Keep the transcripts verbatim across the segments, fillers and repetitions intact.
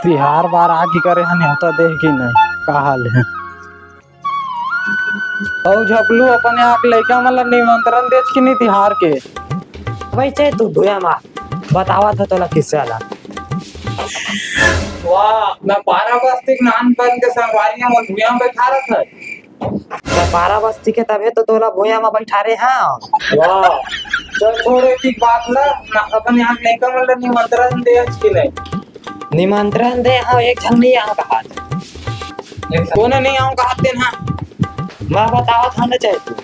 तिहार बार आके करे हन, होता देख कि नहीं, का हाल हे? अउ झपलू, अपन यहाँ के लइका मन ला निमंत्रण देच कि नहीं तिहार के? भाई, चाहे तू भुया मार, बतावत हो तोला किस्सा ला। वाह, मैं बारह बस्ती के नान बन के संगवारी मन भुया में बैठा रहत है। तो बारह बस्ती के तभे तो तोला भुया में बैठा रहे हैं। वाह, चल छोड़ एती बात ला, ना अपन यहाँ के लइका मन ला निमंत्रण देच कि नहीं? निमंत्रण दे हव, एक झन नहीं आव कहात। कोने नहीं आव कहात तेन हा? मैं बतावत हव ना, चाहे तू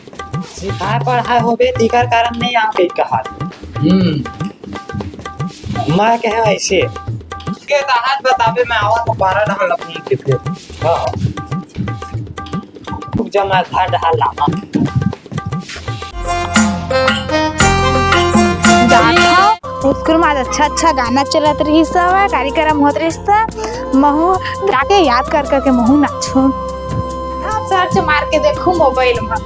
सिखाए पढ़ाए होबे, तिकर कारण नहीं आव कही कहात। हम्म। मैं कहे ऐसे। के तहात बताबे, मैं आवत हव बारह डहर ला फोन के फिर। हाँ। रुक जा, मैं घर डहर ला। जात हव, स्कूल में आज अच्छा अच्छा गाना चलत रहिस हवय, कार्यक्रम होत रहिस त महू जाके याद कर करके महू नाचहूं। अब सर्च मार के देखहूं मोबाइल में।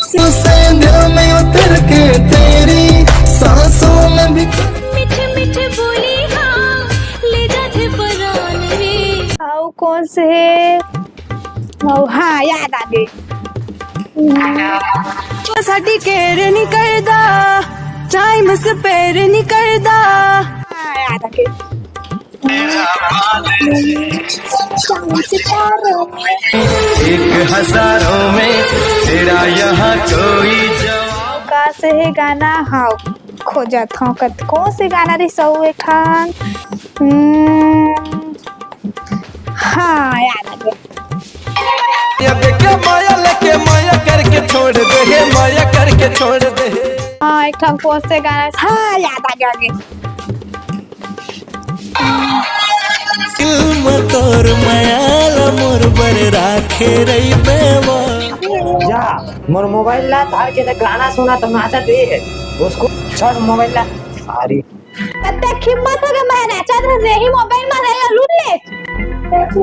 सांसों में उतर के तेरी सांसों में भी। मीठे मीठे बोली हाँ, ले जाथे परान रे। अउ कौन से हे? अउ हाँ, याद आ गे। साडी केयर नहीं करदा, टाइम स्पेयर नहीं करदा। हाँ, याद आ गे। एक हजारों में तेरा यहाँ कोई जवाब। का से हे गाना? हाँ, खोजत हव। कत-, कौन से गाना रहिस अउ एक ठन? हम्म, हाँ, याद आ गे। ये देखे माया लेके माया करके छोड़ दे हे, माया करके छोड़ दे हे। हाँ, एक ठन कौन से गाना? हाँ, याद आ गे, आ गे। दिल में तोर माया ला मोर बर राखे रहिबे वो। जा, मोर मोबाइल ला धर के ते गाना सुनत नाचत हे। उसको छोड़ मोबाइल ला। अरे। अतेक हिम्मत हो गे, मैं नाचत रहे, यही मोबाइल में ले लूट ले।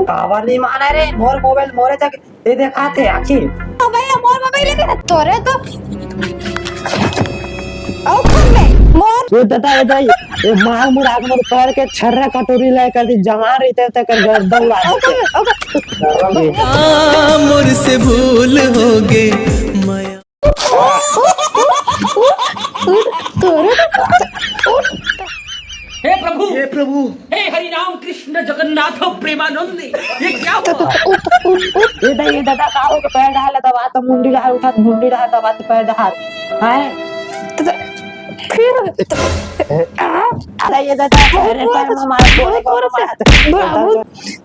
काबर नहीं माने रे, मोर मोबाइल मोरे जग ए देखात हे आखिर। ओ भैया, मोर मोबाइल लेके तोरे तो। ओ फोन में, मोर। ए दादा, ए दाई, ए मार मुराग मोर पैर के छर्रा कटोरी ले कर दी, जवान रहिते ते कर गर्दन उड़ा देते। ओके, ओके। हाँ, मोर से भूल हो गई, माया। तोरे तो हे प्रभु, हे प्रभु। हे हरि राम कृष्ण जगन्नाथ प्रेमानंद, ये क्या हुआ? ए दाई, ए दादा, का हो के पैर डहार ला दबा तो मुंडी डहार उठा, मुंडी डहार दबा तो पैर डहार। हैं? फिर अरे ये दादा, अरे पैर में मार, गोड़े, गोड़े मार। बाबू,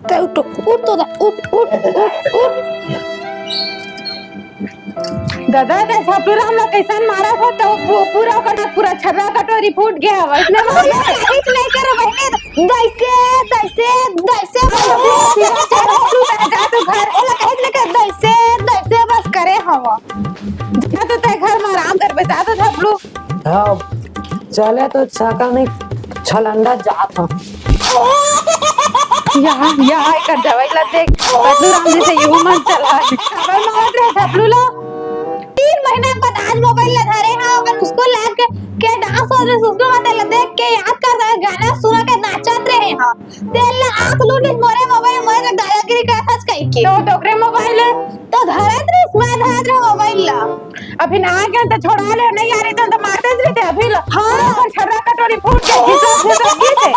ते उठ, उठ तो दा, उठ, उठ, उठ, उठ। दादा, ते झपलू राम ला कैसन मारा था, तो पू-, पूरा ओकर, पूरा छर्रा कटोरी फूट गया हवा। इसने बोला, "कुछ नहीं करो बहने, दैसे, दैसे, दैसे, बस, सीधा चलो, तू जा, जा, तू घर, ओला कहे के लेके, दैसे, दैसे, बस करे हवा। जा तो ते घर में आराम कर, बता तो झपलू।" हाँ, चले तो छका नहीं, छलंडा जात हूँ। यहाँ, यहाँ एकर दवाई ला देख, पतलू राम जी से यहू मन चला है। काबर मारत रहे झपलू ला? तीन महीना के बाद आज मोबाइल ला धरे हाँ, अगर उसको लाग के, के डांस हो रहे, उसको मतलब देख के याद कर रहे, गाना सुना के नाचत रहे हाँ। तेल ला आंख लूटिस मोरे मोबाइल, मोरे तो दादागिरी करत हस कहिके। तो डोकरे मोबाइल है? तो धरत रहिस, मैं धरत रहे मोबाइल ला। अभी ना आ गया तो छोड़ा ले, नहीं आ रही तो, तो मारते रहते अभी ला। हाँ। ऊपर छर्रा कटोरी फूट के घिसा, घिसा, घिसे।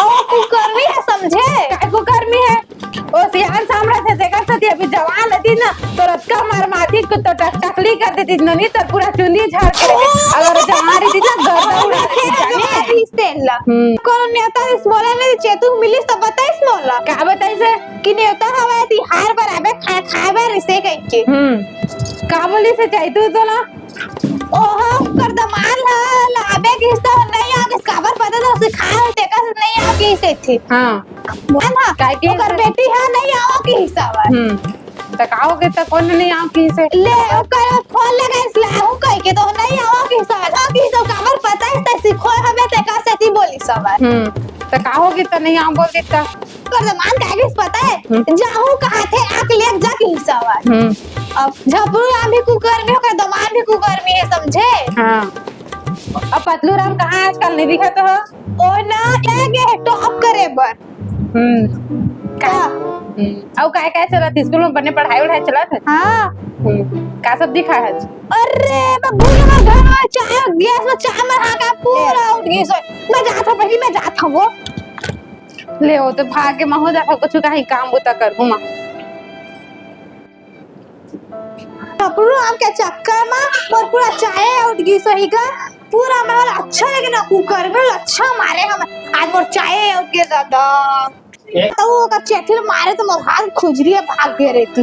ओ कुकर्मी है, समझे? काय कुकर्मी है? ओ सियान सामने से देखा सती अभी जवान रहती ना, तो रतका मार मारती को तो टक-, टकली कर देती, नोनी तो पूरा चुन्नी झाड़ के रहती। अगर जवान रहती ना, गर्दा उड़ा देती, जाने? तेल ला। हम्म। कोनो नेता से बोला नहीं, चेतू मिलिस तो बताइस मोला। का बताइस है? कि नेवता हवय, तिहार बर आबे, खाए, खाए बर, इसे कहिके। हम्म। का बोलिस हे चैतू तोला? ओहो, ओकर दमाल ह, लाबे किस त नहीं आगे, काबर पता था, उसे खाए हो, तेकर से नहीं आगे, इसे थी। हाँ। बोल ना, काहे कि ओकर बेटी ह, नहीं आवा के हिसाब है। हम्म। त का हो गे, त कोन नहीं आवा के हिसाब? ले, ओकर फोन लगाइस, लाहू कहिके, तो नहीं आवा के हिसाब है। आवा के हिसाब, काबर पता है, त सिखोए हवे, तेकर से थी बोलिस हवे। हम्म। त का हो गे, त नहीं आवा बोल देता। ओकर दमांद काहे गिस पता है? हम्म। जाहू कहाथे आके लेके जा के हिस्सा आवा। हम्म। अब झपरू राम भी कुकर्मी, ओकर दमांद भी कुकर्मी है, समझे? हाँ। अब पतलू राम कहाँ आजकल नहीं दिखा तो हो? ओ ना, ले गे हे top करे बर। हम्म। का? हाँ। हम्म। अउ काय काय चलत हे? स्कूल में बने पढ़ाई वढ़ाई चलत हे? हाँ। हम्म। का सब दिखा है? अरे, मैं भूल गया, घर में चाय, गैस में चाय में हाका पूरा उठ गई सो। मैं जात हूँ, पहले मैं जात हूँ वो। ले, वो तो भाग के मैं हो जाता, कुछ कहीं काम बुता कर घुमा। पतलू राम के चक्कर में मोर पूरा चाय उठ गई सही का। पूरा मैं बोला, अच्छा लेकिन कुकर में अच्छा मारे हम। आज मोर चाय उठ गई दादा। तो वो का चेथिल मारे तो मोर हाथ खुजरी है, भाग गए रे तू।